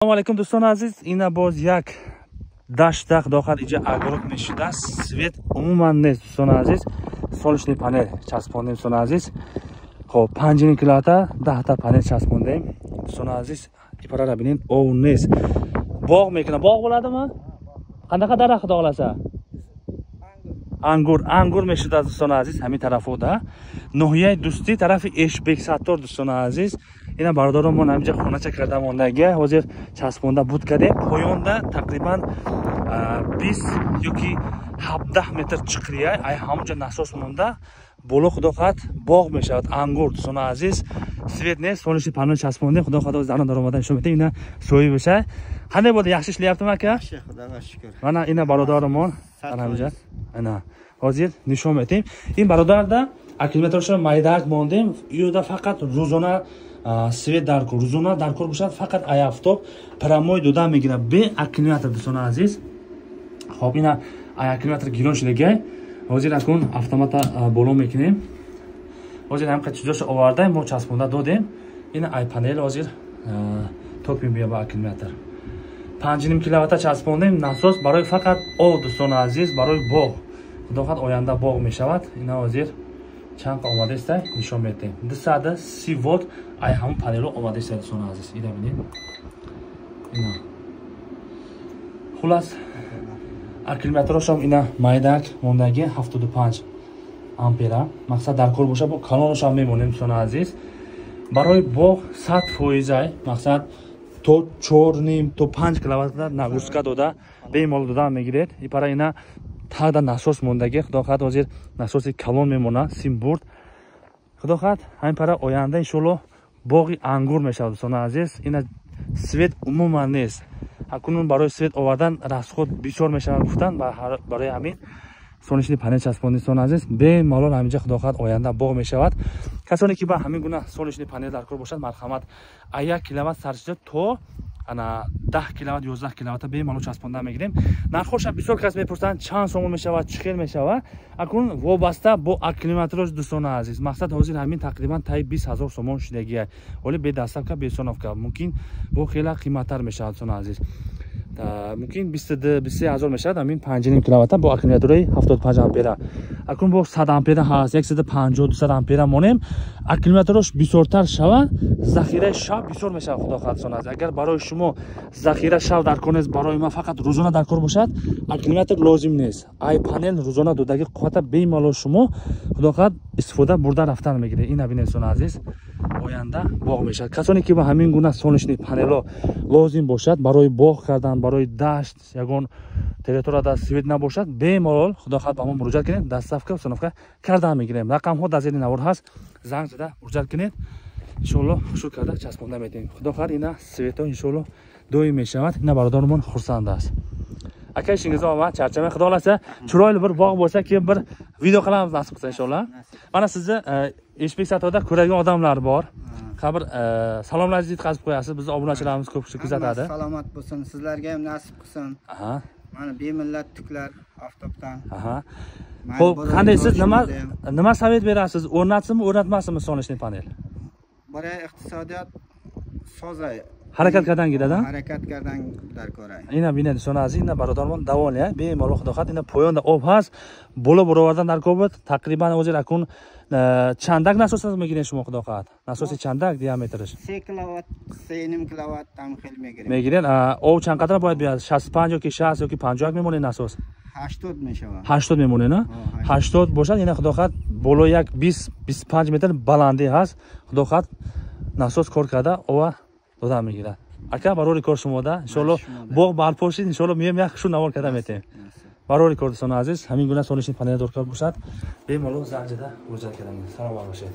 Салому алейкум, дӯстони азиз. Ина боз як дашта, худо хоҳад, иҷа огород мешудааст. Свет умуман нест, дӯстони азиз. Солнечный панел часпондем, дӯстони азиз. Хоб, 5,5 киловатта, 10-та панел часпондем, дӯстони азиз. Ипарара бинед, ов нест. Боғ мекунам, боғ bo'ladimi? Qanaqa daraxt, xudo xohlasa? Ангур, ангур мешудааст, дӯстони азиз. Ҳамин тарафода, ноҳияи Дӯстӣ, тарафи Эшбексаттор, дӯстони азиз. Ина бародаронмон ҳаминҷа хонача карда мондагия, ҳозир часпонда буд кардем. Поёнда тақрибан 20 ёки 17 метр чиқрия, ай ҳамонҷа насос монда, боло, худо хоҳад, боғ мешавад, ангур. Дӯстони азиз, свет нест, солнечный панел часпондем. Худо хоҳад, дарон даромада нишон медиҳем. Ина соҳибаша. Қандай бода, yaxshi ishlayaptimi, aka? Yaxshi, xudoga shukur. Mana, ина бародарамон ana ҳаминҷа. Ана ҳозир нишон медиҳем. Ин бародарда аккумуляторшо майдаак мондем. Иёда фақат рӯзона свет даркор, рӯзона даркор бошад, фақат ай офтоб прямой дода мегирад, бе аккумулятор, дӯстони азиз. Хоб, ина ай аккумулятор гирон шудагай. Ҳозир акун автомата боло мекунем. Ҳозир ҳамқа чизошо овардаем, мо часпонда додем. Ина ай панел ҳозир ток мебия ба аккумулятор. 5,5 киловатта часпондем. Насос барои фақат об, дӯстони азиз, барои боғ. Худо хоҳад, оянда боғ мешавад. Ина ҳозир чанд омадаиста, нишон медиҳем. 230 волт ай ҳамон панело омадаиста, дӯстони азиз. Ина бинед, ина хулас аккумуляторошам ина майдак мондагӣ, 75 ампера. Мақсад, дар кор боша, бо калоношам мемонем, дӯстони азиз. Барои боғ 100 фоизай. Мақсад, то 4,5, то 5 киловатта нагрузка дода, бемалол дода мегиред. Ипара ина тада насос мондагӣ. Худо хоҳад, ҳозир насоси калон мемона, симбурд. Худо хоҳад, ҳамин пара оянда, иншоалло, боғи ангур мешавад, дӯстони азиз. Ина свет умуман нест. Акунун барои свет овардан расход бисёр мешавад, гуфтан. Барои ҳамин солнечный панел часпондем, дӯстони азиз. Бемалол ҳаминҷа, худо хоҳад, оянда боғ мешавад. Касоне ки ба ҳамин гуна солнечный панел дар кор бошад, марҳамат, а 1 киловатт саршида то ана 10 киловатт, 11 киловатта бемалол часпонда мегирем. Нархоша бисёр кас мепурсанд, чанд сомон мешавад, чӣ хел мешавад. Акнун вобаста бо аккумуляторош, дӯстони азиз. Мақсад, ҳозир ҳамин тақрибан таи 20 000 сомон шудагия, вале бе доставка, бе установка мумкин бо хела қиматтар мешавад, дӯстони азиз. Мумкин 22-23 ҳазор мешавад ҳамин 5,5 киловатта бо аккумуляторҳои 75 ампера. Акнун бо 100 ампера ҳаст, 150, 200 ампера монем. Аккумуляторош бисёртар шавад, захираи шаб бисёр мешавад, худо хоҳад, дӯстони азиз. Агар барои шумо захира шаб дар кор нест, барои ман фақат рӯзона дар кор бошад, аккумулятор лозим нест. Ай панел рӯзона додаги қуввата бемалол шумо, худо хоҳад, истифода бурда рафтан мегиред. Ина бинед, дӯстони азиз, оянда боғ мешавад. Касоне ки ба ҳамин гуна солнечный панело лозим бошад барои боғ кардан, барои дашт, ягон территорияда свет набошад, бемалол, худо хоҳад, ба мо муроҷиат кунед, доставка, установка кардан мегирем. Рақамҳо дар зери навор ҳаст, занг зада муроҷиат кунед. Иншоалло, хушур карда часпонда медиҳем. Худо хоҳад, ина светҳо, иншоалло, доим мешавад. Ина бародарумон хурсанд аст. Aka, ishingiz omad, charchamang. Xudo xohlasa, chiroyli bir bog' bo'lsa, keyin bir video qilamiz, nasib qilsa, inshaalloh. Mana sizni Eshbek Sattoda ko'radigan odamlar bor. Bir salomlaringizni yetkazib qo'yasiz. Bizni obunachilarimiz ko'p kishi kuzatadi. Salomat bo'lsin, sizlarga ham nasib qilsin. Mana bemillat tuklar oftobdan. Xo'p, qanday, siz nima совет berasiz? O'rnatsinmi, o'rnatmasinmi солнечный панель? Bora iqtisodiyot sozay. Harakat kardan ketadi. Harakat kardan darkor. Ина бинед, дӯстони азиз, ина бародармон довольный, бемалол. Худо хоҳад, ина поёнда об ҳаст, боло буровардан дар кор буд. Тақрибан ҳозир акун чандак насос мегиред шумо, худо хоҳад? Насоси чандак диаметраш? 3 киловатт, 3,5 киловатт там хел мегирем. Мегиред. Об чанд қадр бояд биёяд? 65 ёки 60 ёки 51 мемонед насос? 80 мешавад. 80 мемонед, на? 80 бошад, ина, худо хоҳад, боло як 20 25 метр баландӣ ҳаст. Худо хоҳад, насос кор карда, ова дода мегирад. Ака, барори кор шумода, иншоалло, боғ барпо шид, иншоалло, меем, як шу навор карда метем. Барори кор, дӯстони азиз. Ҳамин гуна солнечный панел доркор бошад, бемалол занг зада муроҷиат кардам. Саломат бошед.